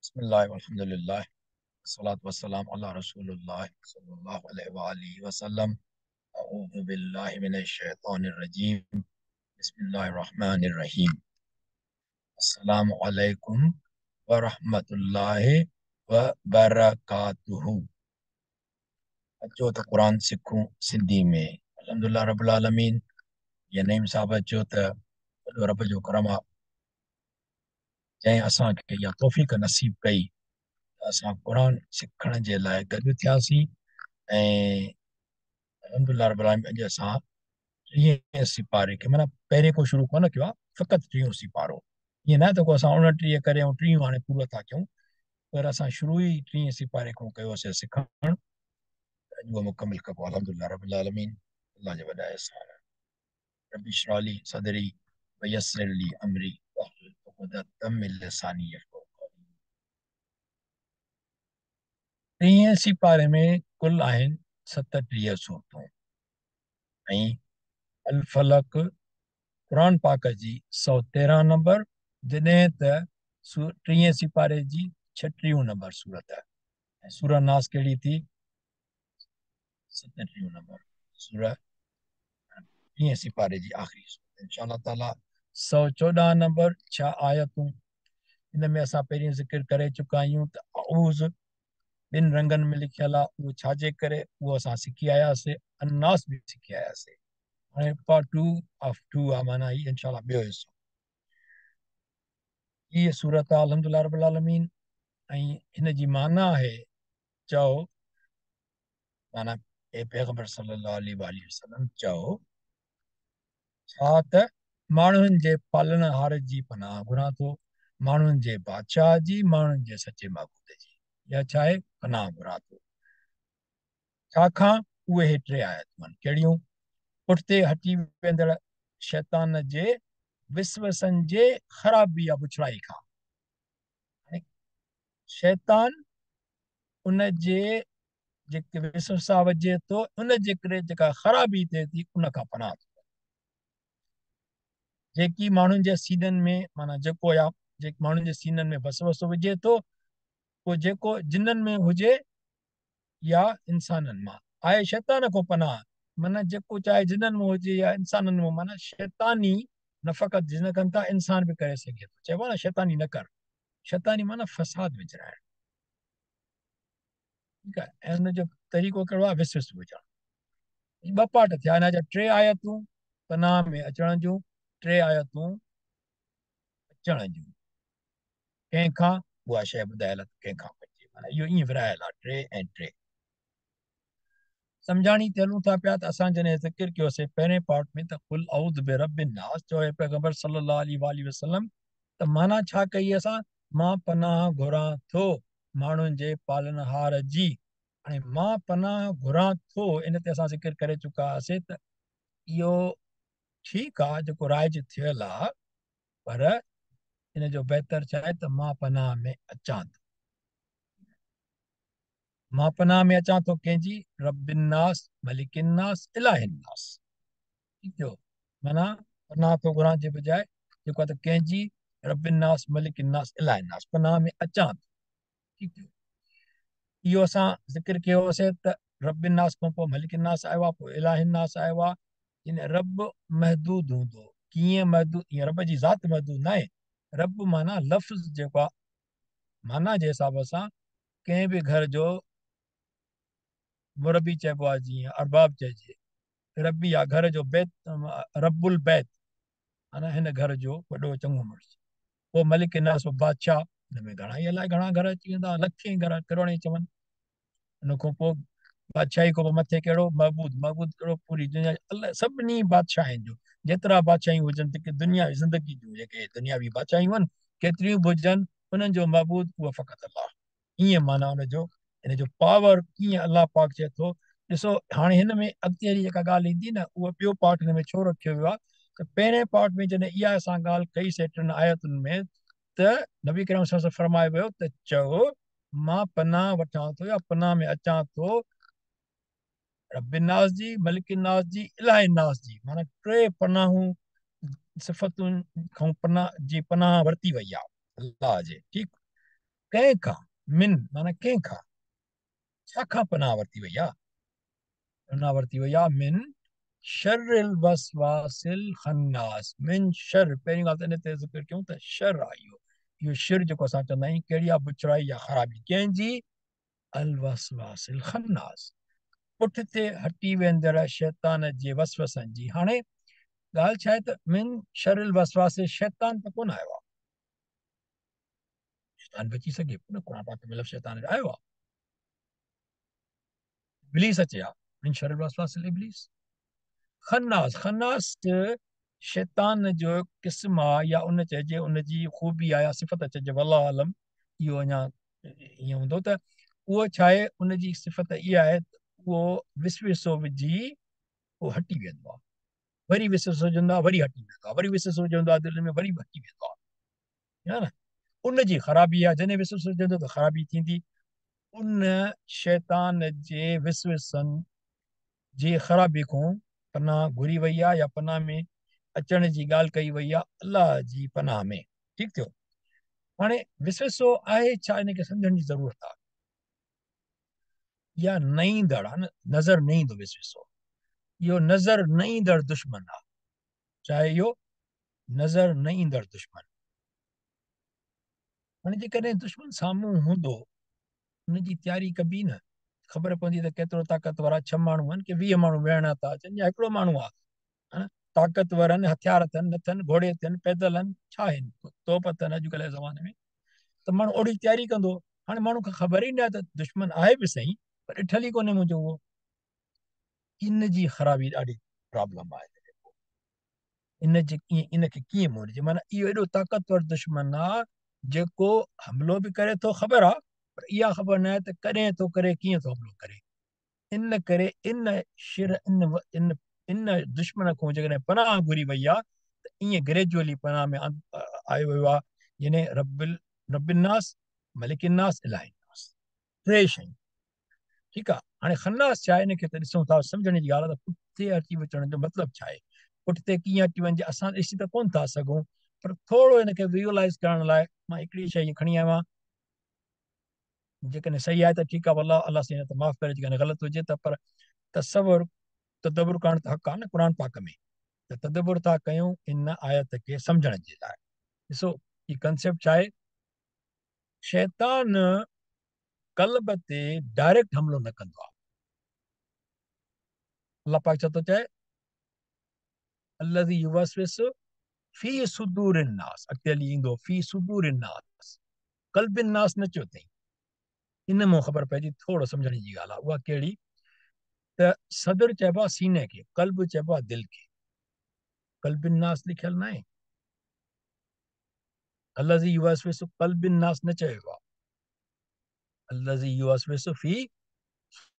بسم الله والحمد لله والصلاة والسلام على رسول الله صلى الله عليه وآله وسلم. أعوذ بالله من الشيطان الرجيم. بسم الله الرحمن الرحيم. السلام عليكم ورحمة الله وبرڪاته. اچو ته قرآن سکون سنڌي ۾. الحمدلله رب العالمين. جيئن نعيم صاحب چيو ته وڏو رب جو ڪرم آ جنهن اسان کي اها توفيق نصيب ڪئي ته اسان قرآن سکڻ جي لاء گڏ ٿياسين ۽ الحمدلله رب العالمين اڄ اسان ٽيهين سيپاري کي معنيٰ پهرين کان شروع ڪونه ڪيو آهي، فقط ٽيهون سيپارو. ائين نه آهي ته ڪو اسان 29 ڪري ۽ ٽيهون هاڻي پورو ٿا ڪيون، پر اسان شروع ئي ٽيهين سيپاري کان ڪيوسين سکڻ، اڄ اهو مڪمل ڪبو الحمدلله رب العالمين. الله جا وڏا احسان آهن. رب اشرح لي صدري ويسر لي امري واحلل عقدة من لساني يفقهوا قولي. ٽيهين سيپاري ۾ ڪل آهن 37 سورتون ۽ الفلق قرآن پاڪ جي 113 نمبر، جڏهن ته ٽيهين سيپاري جي 36 نمبر سورت آهي. ۽ سورة ناس ڪهڙي ٿي؟ 37 نمبر سورة، ٽيهين سيپاري جي آخري سورت. انشاء الله تعالي 114 نمبر 6 آيتون. ان ۾ اسان پهرين ذڪر ڪري چڪا آهيون ته اعوذ ٻن رنگن ۾ لکيل آهي، اهو ڇا جي ڪري، اهو اسان سکي آياسي، الناس به سکي آياسي. هاڻي پارٽ 2 آف 2 آ، معنيٰ هي انشاء الله ٻيو حصو هي سورت آ الحمدلله رب العالمين. ۽ هن جي معنيٰ آهي چئو، معنيٰ اي پيغمبر صلي الله عليه وآله وسلم چئو ڇا ته ماڻهن جي پالڻهار جي پناهه گهران ٿو، ماڻهن جي بادشاهه جي، ماڻهن جي سچي معبود جي. اها ڇا آهي؟ پناهه گهران ٿو. ڇا کان؟ اهي ٽي آيتون آهن. ڪهڙيون؟ پٺتي هٽي ويندڙ شيطان جي وسوسن جي خرابي يا بڇڙائي کان. شيطان ان جي جيڪي وسوسا وجهي ٿو، ان جي ڪري جيڪا خرابي ٿئي ٿي ان کان پناهه ٿو گهري. جيڪي ماڻهن جي سينن ۾ معنيٰ جيڪو يا جيڪي ماڻهن جي سينن ۾ وسوسو وجهي ٿو، پوء جيڪو جنن ۾ هجي يا انسانن مان آهي، شيطان کان پناهه، معنيٰ جيڪو چاهي جنن مان هجي يا انسانن مان، معنيٰ شيطاني نه فقط جن ڪن ٿا، انسان به ڪري سگهي ٿو. چئبو آهي نه شيطاني نه ڪر، شيطاني معنيٰ فساد وجهرائڻ، ٺيڪ آهي. ۽ ان جو طريقو ڪهڙو آهي؟ وسوسو وجهڻ. ٻه پارٽ ٿيا هن جا، ٽي آيتون پناهه ۾ اچڻ جون، ٽي آيتون اچڻ جون. ڪنهن کان؟ اها شيء ٻڌايل آهي ته ڪنهن کان بچي، معنيٰ اهو ائين ورهايل آهي ٽي ۽ ٽي. سمجهاڻي تي هلون ٿا پيا ته اسان جڏهن ذڪر ڪيوسي پهرين پارٽ ۾ ته قل اعوذ برب الناس، چئو اي پيغمبر صلي الله عليه واٰله وسلم، ته معنيٰ ڇا ڪئي اسان؟ مان پناهه گهران ٿو ماڻهن جي پالڻهار جي. هاڻي مان پناهه گهران ٿو ان تي اسان ذڪر ڪري چڪا هئاسي ته اهو ٺيڪ آ جيڪو رائج ٿيل آ، پر ان جو بهتر ڇا آهي ته مان پناهه ۾ اچان ٿو. مان پناهه ۾ اچان ٿو ڪنهن جي؟ رب الناس، ملڪ الناس، اله الناس. ٺيڪ ٿيو، معنيٰ پناهه ٿو گهران جي بجاء جيڪو آهي ته ڪنهن جي؟ رب الناس، ملڪ الناس، اله الناس، پناهه ۾ اچان ٿو. ٺيڪ ٿيو، اهو اسان ذڪر ڪيو هوسي ته رب الناس کان پوء ملڪ الناس آيو آهي، پوء اله الناس آيو آهي. يعني رب محدود هوندو. ڪيئن محدود؟ ائين رب جي ذات محدود ناهي. رب معنيٰ لفظ جيڪو آهي معنيٰ جي حساب سان ڪنهن به گهر جو مربي چئبو آهي، جيئن ارباب چئجي، ربي آهي گهر جو بيت، رب البيت معنيٰ هن گهر جو وڏو چڱو مڙس. پوء ملڪ الناس، پوء بادشاهه، هن ۾ گهڻا ئي الائي گهڻا گهر اچي ويندا، لکين گهر، ڪروڙين چون. ان کان پوء بادشاهي کان پوء مٿي ڪهڙو؟ معبود. معبود ڪهڙو؟ پوري دنيا الله سڀني بادشاهين جو، جيترا بادشاهيون هجن، جيڪي دنيا زندگي جون جيڪي دنياوي بادشاهيون آهن، ڪيتريون به هجن، انهن جو معبود اهو فقط الله. ائين معنيٰ ان جو، ان جو پاور ڪيئن الله پاڪ چئي ٿو. ڏسو هاڻي هن ۾ اڳتي هلي جيڪا ڳالهه ايندي نه، اهو ٻيو پارٽ هن ۾ ڇو رکيو ويو آهي ته پهرين پارٽ ۾ جڏهن اها اسان ڳالهه ڪئي سي ٽن آيتن ۾ ته نبي ڪريم صلي الله عليه وسلم فرمايو ويو ته چئو مان پناهه وٺان ٿو يا پناهه ۾ اچان ٿو رب الناس جي، ملڪ الناس جي، اله الناس جي، معنيٰ ٽي پناهون صفتن کان پناهه جي پناهه ورتي وئي آهي الله جي. ٺيڪ، ڪنهن کان، من معنيٰ ڪنهن کان، ڇا کان پناهه ورتي وئي آ؟ پناهه ورتي وئي آ من شر الوسواس الخناس، من شر، پهرين ڳالهه ته ان تي ذڪر ڪيون ته شر آ اهو، اهو شر جيڪو اسان چوندا آهيون ڪهڙي آ؟ بڇڙائي يا خرابي، ڪنهن جي؟ الوسواس الخناس، پٺتي هٽي ويندڙ شيطان جي وسوسن جي. هاڻي ڳالهه ڇا آهي ته من شر الوسواس، شيطان ته ڪونه آيو آ، شيطان به اچي سگهي پيو نه، قرآن پاڪ ۾ لفظ شيطان جو آيو آ، ابليس اچي ها، من شر الوسواس الابليس. خناس، خناس شيطان جو قسم آ يا ان چئجي ان جي خوبي آ يا صفت چئجي، والله اعلم، اهو اڃا ائين هوندو ته اهو ڇا آهي، ان جي صفت اها آهي ته اهو وسوسو وجهي اهو هٽي ويندو آ، وري وسوسو وجهندو آ وري هٽي ويندو آ، وري وسوسو وجهندو آ دل ۾ وري هٽي ويندو آ، نه ان جي خرابي آ، جڏهن وسوسو وجهندو ته خرابي ٿيندي. ان شيطان جي وسوسن جي خرابي کان پناهه گهري وئي آ يا پناهه ۾ اچڻ جي ڳالهه ڪئي وئي آ الله جي پناهه ۾. ٺيڪ ٿيو. هاڻي وسوسو آهي ڇا، ان کي سمجهڻ جي ضرورت آ. يا نه ايندڙ آ نه، نظر نه ايندو وسوسو، اهو نظر نه ايندڙ دشمن آ. چاهي اهو نظر نه ايندڙ دشمن. هاڻي جيڪڏهن دشمن سامهون هوندو، ان جي تياري ڪبي نه، خبر پوندي ته ڪيترو طاقتور آهي، 6 ماڻهو آهن ڪي 20 ماڻهو ويهڻ ٿا اچن يا هڪڙو ماڻهو آهي، طاقتور آهن، هٿيار اٿن نه اٿن، گهوڙي اٿن، پيدل آهن، ڇا آهن، توپ اٿن اڄڪلهه جي زماني ۾، ته ماڻهو اوڙي تياري ڪندو. هاڻي ماڻهو کي خبر ئي نه آهي ته دشمن آهي به صحيح، پر ڏٺل ئي ڪونهي منهنجو اهو. ان جي خرابي ڏاڍي پرابلم آهي. ان جي ڪيئن، ان کي ڪيئن منهن ڏجي؟ معنيٰ اهو ايڏو طاقتور دشمن آ جيڪو حملو به ڪري ٿو، خبر آ، پر اها خبر نه آهي ته ڪڏهن ٿو ڪري، ڪيئن ٿو حملو ڪري. ان ڪري ان شر، ان ان ان دشمن کان جيڪڏهن پناهه گهري وئي آ ته ائين گريجوئلي پناهه ۾ آيو ويو آ، يعني رب رب الناس، ملڪ الناس، اله الناس، ٽي شيون. ٺيڪ آ، هاڻي خناس ڇا آهي ان کي ته ڏسون ٿا، سمجهڻ جي ڳالهه آ ته پٺتي هٽي وڃڻ جو مطلب ڇا آهي، پٺتي ڪيئن هٽي وڃجي، اسان ڏسي ته ڪونه ٿا سگهون، پر ٿورو ان کي ويزوئلائز ڪرڻ لاء مان هڪڙي شيء هيء کڻي آيو آهيان، جيڪڏهن صحيح آهي ته ٺيڪ آهي، والله الله سائين ته معاف ڪري جيڪڏهن غلط هجي ته، پر تصور تدبر ڪرڻ ته حق آهي نه قرآن پاڪ ۾، ته تدبر ٿا ڪيون ان آيت کي سمجهڻ جي لاء. ڏسو هي ڪنسيپٽ ڇا آهي، شيطان قلب تي ڊائريڪٽ حملو نه ڪندو آهي. الله پاڪ ڇا ٿو چئي؟ الذي يوسوس في صدور الناس، اڳتي هلي ايندو في صدور الناس، قلب الناس نه چيو اٿئي. ان مون خبر پئجي، ٿورو سمجهڻ جي ڳالهه آهي. اها ڪهڙي؟ ته صدر چئبو آهي سيني کي، قلب چئبو آهي دل کي. قلب الناس لکيل ناهي. الذي يوسوس قلب الناس نه چيو آهي. الذي يوسوس في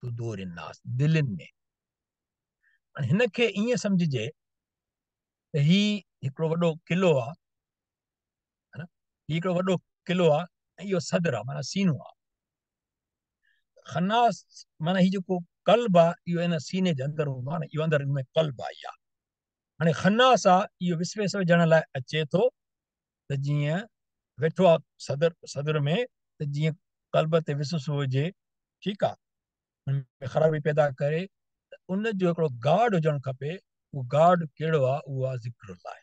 صدور الناس، دلين ۾. هاڻي هن کي ائين سمجهجي ته هي هڪڙو وڏو قلعو آ، ها نه، هي هڪڙو وڏو قلعو آ ۽ اهو صدر آ، معنيٰ سينو آ. خناس معنيٰ هي جيڪو قلب آ اهو ان سيني جي اندر هوندو آ نه، اهو اندر ان ۾ قلب آ اها. هاڻي خناس آ اهو وسوسو وجهڻ لاء اچي ٿو ته جيئن ويٺو آ صدر، صدر ۾ ته جيئن قلب تي وسوسو وجهي، ٺيڪ آ، ان ۾ خرابي پيدا ڪري، ته ان جو هڪڙو گارڊ هجڻ کپي. اهو گارڊ ڪهڙو آ؟ اهو آ ذڪر الله.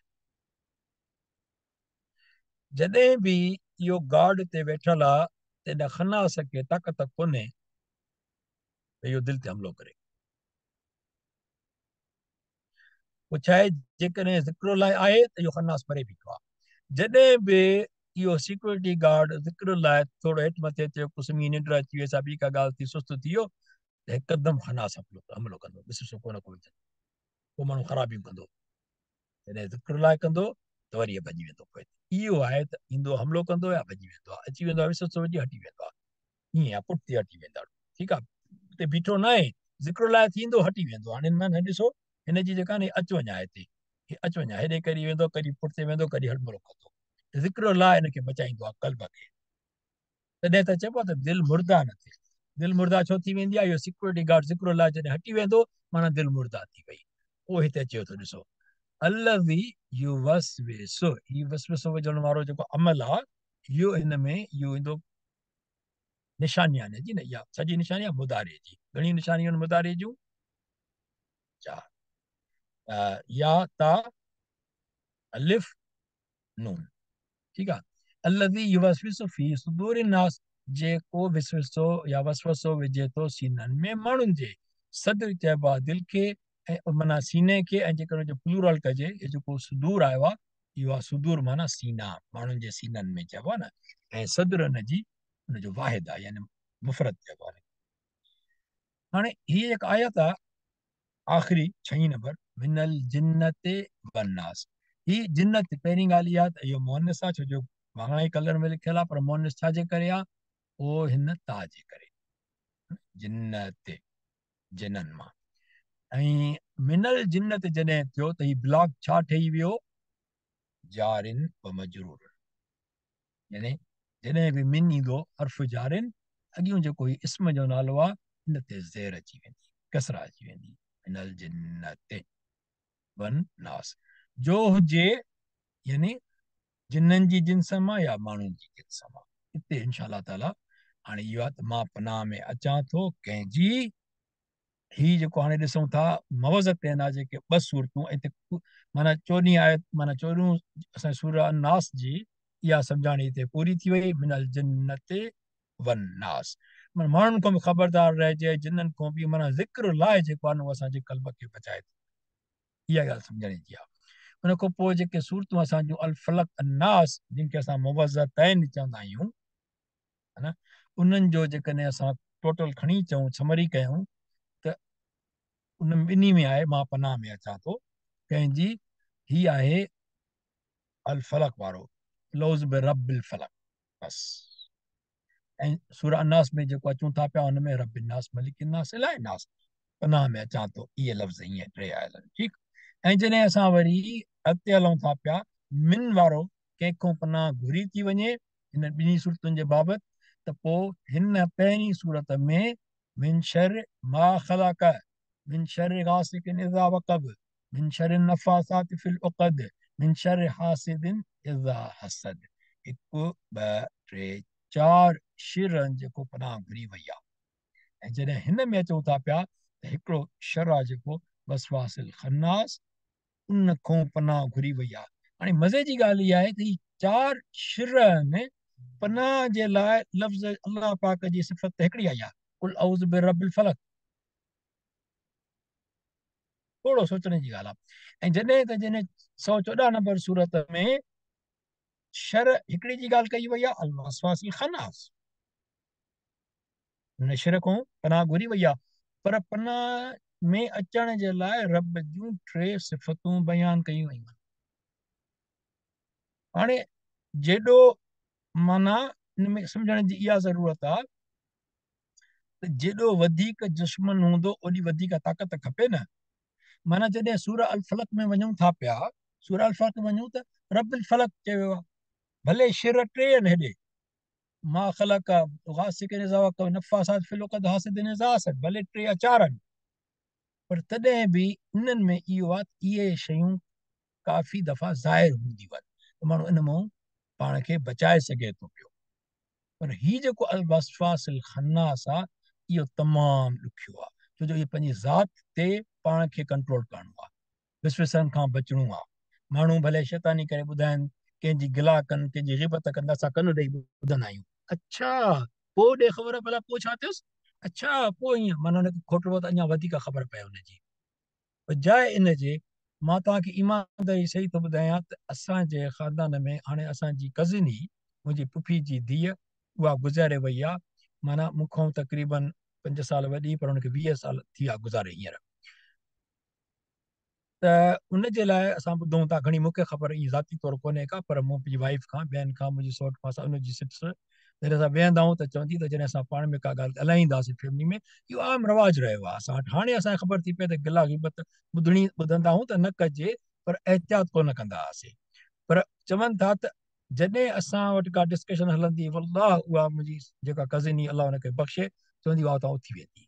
جڏهن به اهو گارڊ تي ويٺل آ ته ان خناس کي طاقت ڪونهي ته اهو دل تي حملو ڪري. پوء ڇا آهي، جيڪڏهن ذڪر الله آهي ته اهو خناس پري بيٺو آهي. جڏهن به اهو سيڪيورٽي گارڊ ذڪر الله ٿورو هيٺ مٿي ٿيو، ڪو سمهي ننڊ اچي ويس يا ٻي ڪا ڳالهه ٿي، سست ٿي ويو، ته هڪدم خناس حملو ڪندو، ڏس ڪو نه ڪو وجهندو، پوء ماڻهو خرابيون ڪندو. جڏهن ذڪر الله ڪندو ته وري ڀڄي ويندو. پوء اهو آهي ته ايندو حملو ڪندو يا ڀڄي ويندو آهي، اچي ويندو آهي وسوسو وجهي هٽي ويندو آهي، ائين آهي پٺتي هٽي ويندو آهي. ٺيڪ آهي، اتي بيٺو نه آهي، ذڪر الله ٿيندو هٽي ويندو. هاڻي هن مان ڏسو هن جي جيڪا ني اچ وڃ آهي، هتي هي اچ وڃ آهي، هيڏي ڪري ويندو، ڪڏهن پٺتي ويندو، ڪڏهن حملو ڪندو. ذڪر الله هن کي بچائيندو آهي قلب کي. تڏهن ته چئبو آهي ته دل مرده نه ٿئي. دل مرده ڇو ٿي ويندي آهي؟ اهو سيڪيورٽي گارڊ ذڪر الله جڏهن هٽي ويندو معنيٰ دل مرده ٿي وئي. پوء هتي اچي ٿو ڏسو الذي يوسوس، هي وسوسو وجهڻ وارو جيڪو عمل آهي اهو هن ۾ اهو ايندو نشاني آهي جي نه، اها سڄي نشاني آهي مضارع جي. گهڻيون نشانيون آهن مضارع جون؟ چار. يا، تا، الف، نون. ٺيڪ آهي. الذي يوسوس في صدور الناس، جيڪو وسوسو يا وسوسو وجهي ٿو سينن ۾ ماڻهن جي. صدر چئبو آهي دل کي ۽ معنيٰ سيني کي، ۽ جيڪڏهن ان جو پلورل ڪجي، هي جيڪو صدور آيو آهي اهو آهي صدور معنيٰ سينا، ماڻهن جي سينن ۾ چئبو آهي نه، ۽ صدر ان جي ان جو واحد آهي يعني مفرد چئبو آهي. هاڻي هيء جيڪا آيت آهي آخري ڇهين نمبر، من الجنة والناس، هي جنت پهرين ڳالهه اها ته اهو مؤنث آهي، ڇو جو واڱڻائي ڪلر ۾ لکيل آهي، پر مؤنث ڇا جي ڪري آهي؟ اهو هن تا جي ڪري، جنت جنن مان، ۽ من الجنت جڏهن ٿيو ته هي بلاڪ ڇا ٺهي ويو؟ جارن و مجرور، يعني جڏهن به من ايندو حرف جارن، اڳيون جيڪو هي اسم جو نالو آهي ان تي زير اچي ويندي، ڪسره اچي ويندي، من الجنت والناس جو هجي، يعني جنن جي جنس مان يا ماڻهن جي جنس مان. اتي انشاء الله تعالي هاڻي اهو آهي ته مان پناهه ۾ اچان ٿو ڪنهن جي، هي جيڪو هاڻي ڏسون ٿا معوذتين آ جيڪي ٻه سورتون اتي معنيٰ چوڏهين آيت معنيٰ چوڏهون اسان سورة الناس جي اها سمجهاڻي هتي پوري ٿي وئي، من الجنت والناس، معنيٰ ماڻهن کان به خبردار رهجي، جنن کان به، معنيٰ ذڪر الله جيڪو آهي نه اهو اسان جي قلب کي بچائي ٿو، اها ڳالهه سمجهڻ جي آهي. ان کان پوء جيڪي سورتون اسان جون الفلق الناس جن کي اسان معوذتين چوندا آهيون ها نه، انهن جو جيڪڏهن اسان ٽوٽل کڻي چئون، سمري ڪيون ته ان ٻنهي ۾ آهي مان پناهه ۾ اچان ٿو ڪنهن جي، هي آهي الفلق وارو لوز برب الفلق بس، ۽ سورة الناس ۾ جيڪو اچون ٿا پيا ان ۾ رب الناس ملڪ الناس اله الناس پناهه ۾ اچان ٿو، اهي لفظ ائين ٽي آيل آهن. ٺيڪ، ۽ جڏهن اسان وري اڳتي هلون ٿا پيا من وارو ڪنهن کان پناهه گهري ٿي وڃي هن ٻنهي صورتن جي بابت، ته پوء هن پهرين صورت ۾ من شر ما خلق، من شر غاسق اذا وقب، من شر النفاثات في العقد، من شر حاسد اذا حسد، هڪ ٻه ٽي چار شرن جيڪو پناهه گهري وئي آهي. ۽ جڏهن هن ۾ اچون ٿا پيا ته هڪڙو شر آهي جيڪو وسواس الخناس، ان کان پناهه گهري وئي آهي. هاڻي مزي جي ڳالهه اها آهي ته هي چار شر آهن، پناهه جي لاء لفظ الله پاڪ جي صفت ته هڪڙي آئي آهي، قل اعوذ برب الفلق. ٿورو سوچڻ جي ڳالهه آهي. ۽ جڏهن ته جڏهن 114 نمبر سورت ۾ شر هڪڙي جي ڳالهه ڪئي وئي آهي، الوسواس الخناس، ان شر کان پناهه گهري وئي آهي، پر پناهه ۾ اچڻ جي لاء رب جون ٽي صفتون بيان ڪيون ويون آهن. هاڻي جيڏو معنيٰ ان ۾ سمجهڻ جي اها ضرورت آهي ته جيڏو وڌيڪ دشمن هوندو اوڏي وڌيڪ طاقت کپي نه. معنيٰ جڏهن سورة الفلق ۾ وڃون ٿا پيا، سورة الفلق ۾ وڃون ته رب الفلق چيو ويو آهي، ڀلي شر ٽي آهن هيڏي، ما خلق غاسق اذا وقب نفاثات في العقد حاسد اذا حسد، ڀلي ٽي يا چار آهن، پر تڏهن به انهن ۾ اهو آهي ته اهي شيون ڪافي دفعا ظاهر هونديون آهن ته ماڻهو ان مان پاڻ کي بچائي سگهي ٿو پيو، پر هي جيڪو الوسواس الخناس آهي اهو تمام ڏکيو آهي، ڇو جو اهو پنهنجي ذات تي پاڻ کي ڪنٽرول ڪرڻو آهي، وسوسن کان بچڻو آهي. ماڻهو ڀلي شيطاني ڪري ٻڌائن، ڪنهن جي گلا ڪن، ڪنهن جي غيبت ڪن، اسان ڪن ڏئي ٻڌندا آهيون، اڇا پوء ڏي خبر ڀلا پوء ڇا ٿيس، اڇا پوء ائين، معنيٰ هن کي کوٽبو ته اڃا وڌيڪ خبر پئي ان جي. بجاء ان جي مان توهان کي ايمانداري صحيح ٿو ٻڌايان ته اسان جي خاندان ۾ هاڻي اسان جي ڪزن هئي، منهنجي پڦي جي ڌيء، اها گذاري وئي آهي، معنيٰ مون کان تقريبن 5 سال وڏي، پر هن کي 20 سال ٿي ويا گذاري هينئر. ته ان جي لاء اسان ٻڌون ٿا، گهڻي مون کي خبر ائين ذاتي طور ڪونهي ڪا، پر مون پنهنجي وائيف کان، ٻين کان، منهنجي سئوٽ کان، اسان ان جي سس جڏهن اسان ويهندا آهيون ته چوندي ته جڏهن اسان پاڻ ۾ ڪا ڳالهه ڳالهائيندا هئاسين فيملي ۾، اهو عام رواج رهيو آهي اسان وٽ. هاڻي اسان کي خبر ٿي پئي ته گلا غيبت ٻڌندا آهيون ته نه ڪجي، پر احتياط ڪونه ڪندا هئاسين. پر چون ٿا ته جڏهن اسان وٽ ڪا ڊسڪشن هلندي، والله اها منهنجي جيڪا ڪزن هئي، الله ان کي بخشي، چوندي اها اتان اٿي ويندي،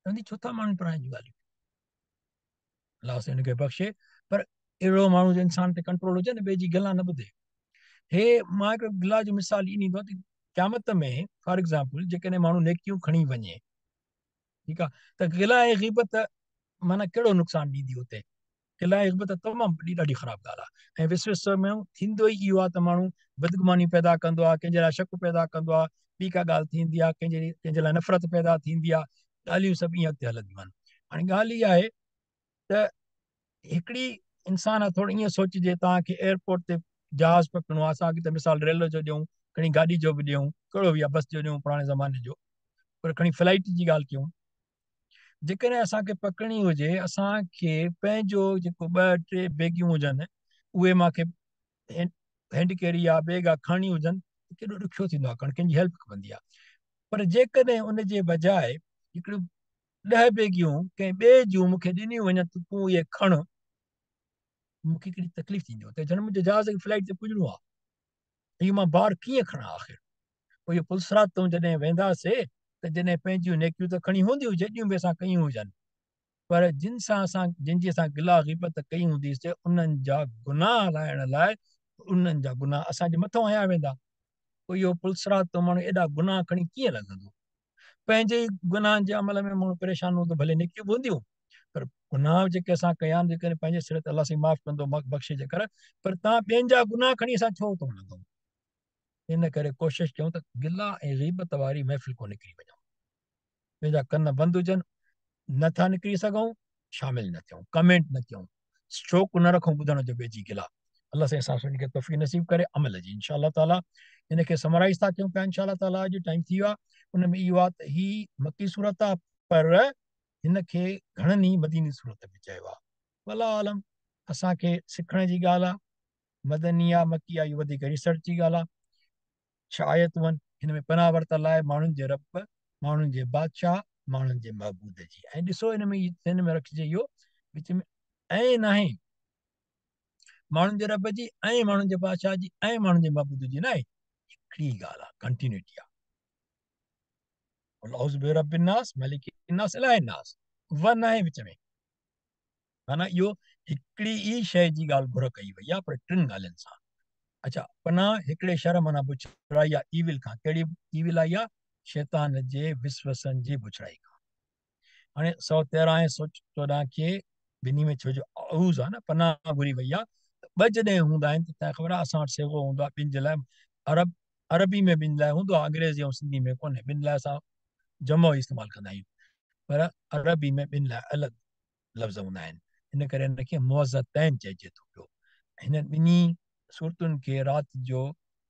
چوندي ڇو ٿا ماڻهو پراين جون ڳالهيون، الله سائين ان کي بخشي. پر اهڙو ماڻهو جو انسان تي ڪنٽرول هجي نه، ٻئي جي گلا نه ٻڌي. هي مان هڪ گلا جو مثال ئي ڏيندو آهيان ته क़यामत में फॉर एग्ज़ाम्पल जेकॾहिं माण्हू नेकियूं खणी वञे, ठीकु आहे, त गिला ऐं ग़ीबत माना कहिड़ो नुक़सानु ॾींदी हुते? गिला ऐं ग़ीबत तमामु वॾी ॾाढी ख़राबु ॻाल्हि आहे। ऐं विसविसो में थींदो ई इहो आहे त माण्हू बदगुमानी पैदा कंदो आहे, कंहिंजे लाइ शक पैदा कंदो आहे, ॿी का ॻाल्हि थींदी आहे, कंहिंजे लाइ नफ़रत पैदा थींदी आहे, ॻाल्हियूं सभु ईअं अॻिते हलंदियूं आहिनि। हाणे ॻाल्हि इहा आहे त हिकिड़ी इंसान आहे, थोरो ईअं सोचिजे, तव्हांखे एयरपोर्ट ते जहाज़ पकड़णो आहे, असां त मिसाल रेल जो ॾियूं, खणी गाॾी जो बि ॾियूं, कहिड़ो बि आहे, बस जो ॾियूं पुराणे ज़माने जो, पर खणी फ्लाइट जी ॻाल्हि कयूं, जेकॾहिं असांखे पकड़णी हुजे, असांखे पंहिंजो जेको ॿ टे बैगियूं हुजनि, उहे मूंखे हैंड कैरी आहे, बैग आहे, खणणी हुजनि, त केॾो ॾुखियो थींदो आहे खणणु, कंहिंजी हेल्प खपंदी आहे। पर जेकॾहिं उनजे बजाए हिकिड़ियूं 10 बैगियूं कंहिं ॿिए जूं मूंखे ॾिनियूं वञनि त तूं इहे खण, मूंखे हिकिड़ी तकलीफ़ थींदी हुते, ॼण मुंहिंजे जहाज़ खे फ्लाइट ते पुॼणो आहे, इहो मां बार कीअं खणां आख़िर? पोइ इहो पुलसरात तूं जॾहिं वेंदासीं त जॾहिं पंहिंजियूं नेकियूं त खणी हूंदियूं, जेॾियूं बि असां कयूं हुजनि, पर जिन सां असां जिन जी असां गिला ग़ीबत कई हूंदीसीं, उन्हनि जा गुनाह लाहिण लाइ उन्हनि जा गुनाह असांजे मथां हया वेंदा। पोइ इहो पुलसरात तो माण्हू एॾा गुनाह खणी कीअं लॻंदो? पंहिंजे ई गुनाहनि जे अमल में माण्हू परेशान हूंदो, भले नेकियूं बि हूंदियूं, पर गुनाह जेके असां कया आहिनि, जेकॾहिं पंहिंजे सिर ते अलाह साईं माफ़ कंदो, बख़्शे जेकर, पर तव्हां ॿियनि जा गुनाह खणी असां छो थो लॻूं? इन करे कोशिशि कयूं त गिला ऐं ग़ीबत वारी महफ़िल को निकिरी वञूं, पंहिंजा कन बंदि हुजनि, नथा निकिरी सघूं, शामिल न थियूं, कमेंट न कयूं, शौक़ु न रखूं ॿुधण जो ॿिए जी गिला। अलाह साईं असां सभिनी खे तौफ़ीक़ नसीब करे अमल जी इंशा ताला। हिनखे समराइज़ था कयूं पिया इंशा ताला। अॼु टाइम थी वियो आहे, उन में इहो आहे त ही मक्की सूरत आहे, पर हिनखे घणनि ई मदीनी सूरत बि चयो आहे। वला आलम, असांखे सिखण जी ॻाल्हि आहे, मदनी आहे मक्की आहे, इहो वधीक रिसर्च जी ॻाल्हि आहे। 6 आयतूं आहिनि हिन में, पनाह वरितल आहे माण्हुनि जे रब, माण्हुनि जे बादशाह, माण्हुनि जे महबूद जी। ऐं ॾिसो हिन में रखिजे इहो विच में ऐं नाहे, माण्हुनि जे रब जी ऐं माण्हुनि जे बादशाह जी ऐं माण्हुनि जे महबूद जी न आहे, हिकिड़ी ॻाल्हि आहे, कंटिन्यूटी आहे। औज़ बिरब्बिन्नास मलिकिन्नास इलाहिन्नास, व नाहे विच में, माना इहो हिकिड़ी ई शइ जी ॻाल्हि घुर कई वई आहे, पर टिनि ॻाल्हियुनि सां। अच्छा, पनाह हिकिड़े शर माना बुछड़ाई आहे ईविल खां, कहिड़ी ईविल आई आहे? शैतान जे विस्वसनि जी बुछड़ाई खां। हाणे 113 ऐं 114 खे ॿिन्ही में छो जो औज़ आहे न, पनाह घुरी वई आहे। त ॿ जॾहिं हूंदा आहिनि त तव्हांखे ख़बर आहे असां वटि सेगो हूंदो आहे ॿिनि जे लाइ, अरबी में ॿिनि लाइ हूंदो आहे, अंग्रेज़ी ऐं सिंधी में कोन्हे, ॿिनि लाइ असां जमो इस्तेमालु कंदा आहियूं, पर अरबी में ॿिनि लाइ अलॻि लफ़्ज़ हूंदा आहिनि। इन करे हिनखे मुअज़्ज़तैन चइजे थो पियो। हिननि ॿिन्ही सूरतुनि खे राति जो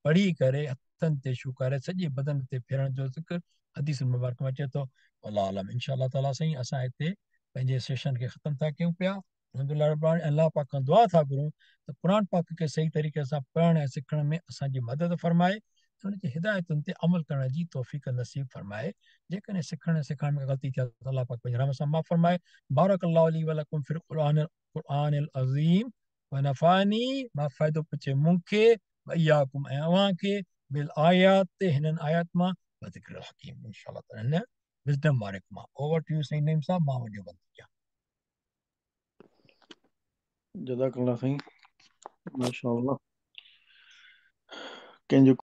पढ़ी करे हथनि ते छुकारे सॼे बदन ते फेरण जो ज़िक्र हदीस मुबारक में अचे थो। अल्लाह आलम। इंशा ताला साईं असां हिते पंहिंजे सेशन खे ख़तमु था कयूं पिया। अल्हम्दुलिल्लाह रब्बिल आलमीन। अल्लाह पाक खां दुआ था घुरूं त क़ुरान पाक खे सही तरीक़े सां पढ़ण ऐं सिखण में असांजी मदद फरमाए, हुनजी हिदायतुनि ते अमल करण जी तौफ़ीक़ नसीब फरमाए। जेकॾहिं सिखण ऐं सेखारण में ग़लती थिए त अल्लाह पाक पंहिंजी रहम सां माफ़ फरमाए। बारक अल्लाहु ली व लकुम फिल क़ुरान अज़ीम व नफ़ानी, मां फ़ाइदो पहुचे मूंखे व इयाकुम ऐं अव्हांखे बिल आयात हिननि आयात मां व ज़िक्र हकीम इंशा ताला हिन विज़डम वारे मां। ओवर टू you साईं नईम साहब, मां वॾो बंदि कयां। जज़ाकल्लाह साईं, माशाअल्लाह। कंहिंजो